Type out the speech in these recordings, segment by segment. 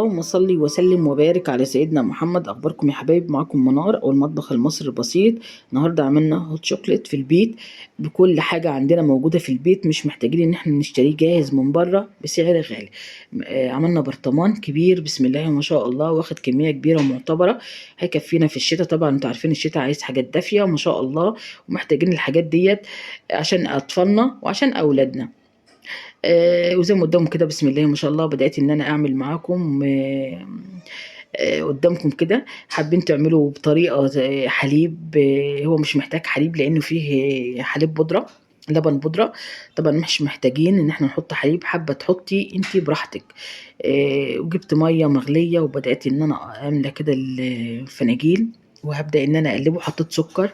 اللهم صل وسلم وبارك على سيدنا محمد. اخباركم يا حبايب؟ معاكم منار او المطبخ المصري البسيط. النهارده عملنا hot chocolate في البيت بكل حاجة عندنا موجودة في البيت، مش محتاجين ان احنا نشتريه جاهز من بره بسعر غالي. عملنا برطمان كبير بسم الله ما شاء الله، واخد كمية كبيرة ومعتبره، هيكفينا في الشتاء. طبعا انتوا عارفين الشتاء عايز حاجات دافيه ما شاء الله، ومحتاجين الحاجات ديت عشان اطفالنا وعشان اولادنا. وزي ما قدامكم كده بسم الله ما شاء الله، بدأت ان انا اعمل معاكم قدامكم كده. حابين تعملوا بطريقة حليب، هو مش محتاج حليب لانه فيه حليب بودرة، لبن بودرة. طبعا مش محتاجين ان احنا نحط حليب، حابة تحطي انتي براحتك. وجبت مية مغلية وبدأت ان انا املى كده الفناجيل، وهبدأ ان انا اقلبه. حطيت سكر،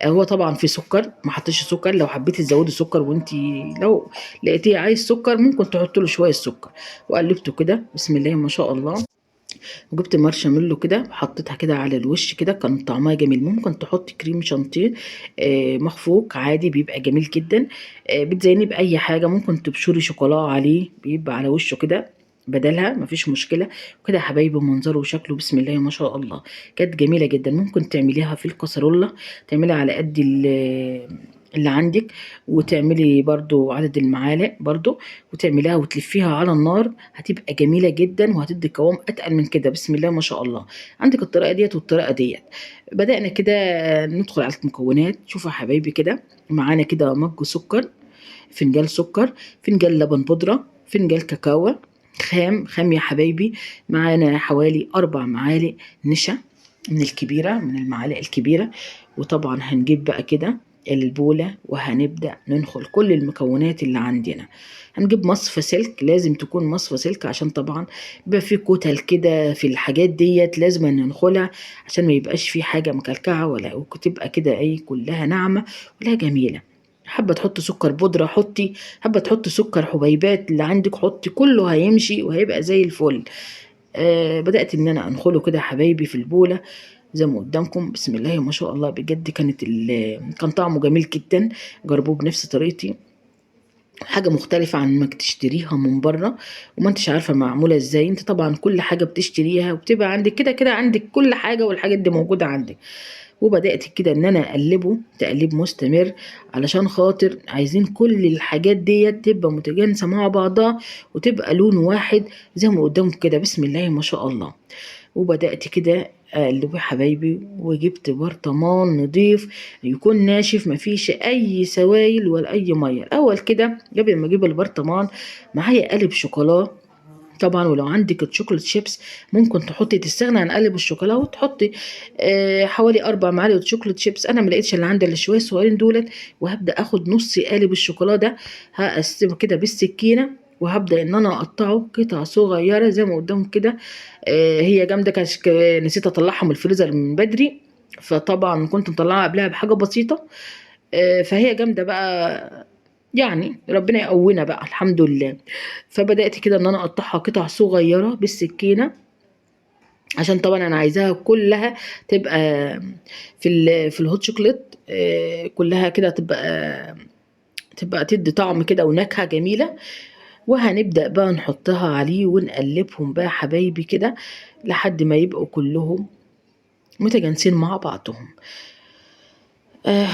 هو طبعا في سكر، ما حطيتش سكر، لو حبيتي تزودي سكر وانتي لو لقيتيه عايز سكر ممكن تحط له شوية سكر. وقلبته كده بسم الله ما شاء الله، وجبت مارشميلو كده وحطيتها كده على الوش كده، كان طعمها جميل. ممكن تحطي كريم شانتيه مخفوق عادي، بيبقى جميل جدا. بتزينيه باي حاجة، ممكن تبشري شوكولا عليه بيبقى على وشه كده بدلها، مفيش مشكلة. وكده يا حبايبي منظره وشكله بسم الله ما شاء الله كانت جميلة جدا. ممكن تعمليها في الكسرولة، تعمليها على قد اللي عندك، وتعملي برضو عدد المعالق برضو، وتعمليها وتلفيها على النار، هتبقى جميلة جدا وهتدي قوام اتقل من كده بسم الله ما شاء الله. عندك الطريقة ديت والطريقة ديت. بدأنا كده ندخل على المكونات. شوفوا يا حبايبي كده، معانا كده مج سكر، فنجان سكر، فنجان لبن بودرة، فنجان كاكاو خام خام يا حبايبي. معانا حوالي 4 معالق نشا من الكبيرة، من المعالق الكبيرة. وطبعا هنجيب بقى كده البولة وهنبدأ ننخل كل المكونات اللي عندنا. هنجيب مصفى سلك، لازم تكون مصفى سلك عشان طبعا بيبقى في كتل كده في الحاجات ديت، لازم ننخلها عشان ما يبقاش في حاجة مكلكعة ولا تبقى كده ايه كلها ناعمة ولا جميلة. حابة تحط سكر بودرة حطي، حابة تحط سكر حبيبات اللي عندك حطي، كله هيمشي وهيبقى زي الفل. بدأت ان انا انخله كده يا حبايبي في البولة زي ما قدامكم بسم الله ما شاء الله. بجد كان طعمه جميل جدا، جربوه بنفس طريقتي، حاجة مختلفة عن ما تشتريها من بره وما انتش عارفة معمولة ازاي. انت طبعا كل حاجة بتشتريها وبتبقى عندك كده كده، عندك كل حاجة والحاجات دي موجودة عندك. وبدأت كده ان انا اقلبه تقليب مستمر علشان خاطر عايزين كل الحاجات ديت تبقى متجانسة مع بعضها وتبقى لون واحد زي ما قدامكم كده بسم الله ما شاء الله. وبدأت كده اقلبه يا حبايبي، وجبت برطمان نضيف يكون ناشف مفيش اي سوائل ولا اي مية. الاول كده قبل ما اجيب البرطمان معايا قالب شوكولا طبعا، ولو عندك ال chocolate chips ممكن تحطي، تستغنى عن قالب الشوكولا وتحطي حوالي 4 معالق chocolate chips. انا ما لقيتش اللي عندي الا شوية صغيرين دولت، وهبدا اخد نص قالب الشوكولا ده هقسمه كده بالسكينة، وهبدا ان انا اقطعه قطع صغيرة زي ما قدامكم كده. هي جامدة، نسيت اطلعها من الفريزر من بدري، فطبعا كنت مطلعها قبلها بحاجة بسيطة. فهي جامدة بقى، يعني ربنا يقوينا بقى الحمد لله. فبدأت كده ان انا اقطعها قطع صغيرة بالسكينة، عشان طبعا انا عايزاها كلها تبقى في الهوت شوكليت، كلها كده تبقى تدي طعم كده ونكهة جميلة. وهنبدأ بقى نحطها عليه ونقلبهم بقى حبايبي كده لحد ما يبقوا كلهم متجانسين مع بعضهم. لا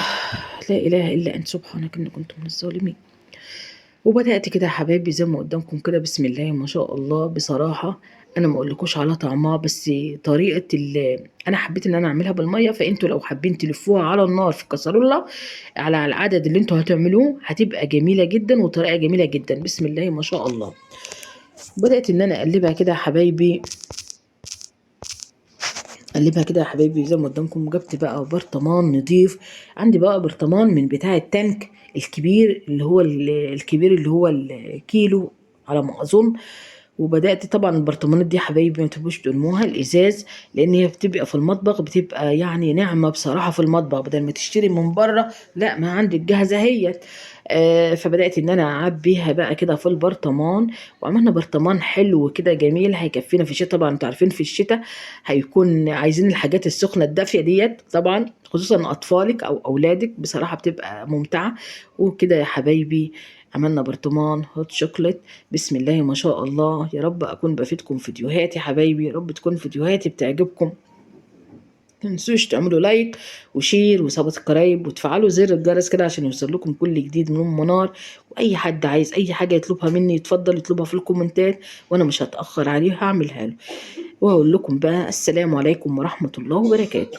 إله إلا أنت سبحانك إني كنت من الظالمين. وبدأت كده يا حبايبي زي ما قدامكم كده بسم الله ما شاء الله. بصراحة أنا ما أقولكوش على طعمها، بس طريقة أنا حبيت إن أنا أعملها بالمية، فأنتوا لو حابين تلفوها على النار في الكسرولة على العدد اللي أنتوا هتعملوه هتبقى جميلة جدا وطريقة جميلة جدا بسم الله ما شاء الله. بدأت إن أنا أقلبها كده يا حبايبي، قلبها كده يا حبايبي زي ما قدامكم. جبت بقى برطمان نضيف، عندي بقى برطمان من بتاع التانك الكبير اللي هو الكبير اللي هو الكيلو على ما اظن. وبدات طبعا البرطمانات دي يا حبايبي ما تبقوش ترموها الازاز، لان هي بتبقى في المطبخ بتبقى يعني نعمه بصراحة في المطبخ، بدل ما تشتري من بره لا ما عندك جاهزة اهيت. فبدات ان انا اعبيها بقى كده في البرطمان، وعملنا برطمان حلو كده جميل هيكفينا في الشتاء. طبعا انتوا عارفين في الشتاء هيكون عايزين الحاجات السخنة الدافيه ديت، طبعا خصوصا اطفالك او اولادك بصراحة بتبقى ممتعة. وكده يا حبايبي عملنا برطمان hot chocolate، بسم الله ما شاء الله. يا رب اكون بفيدكم فيديوهاتي حبايبي، يا رب تكون فيديوهاتي بتعجبكم. متنسوش تعملوا like و share و subscribe وتفعلوا زر الجرس كده عشان يوصل لكم كل جديد من ام منار. واي حد عايز اي حاجة يطلبها مني يتفضل يطلبها في الكومنتات، وانا مش هتاخر عليه هعملها له. وهقول لكم بقى السلام عليكم ورحمة الله وبركاته.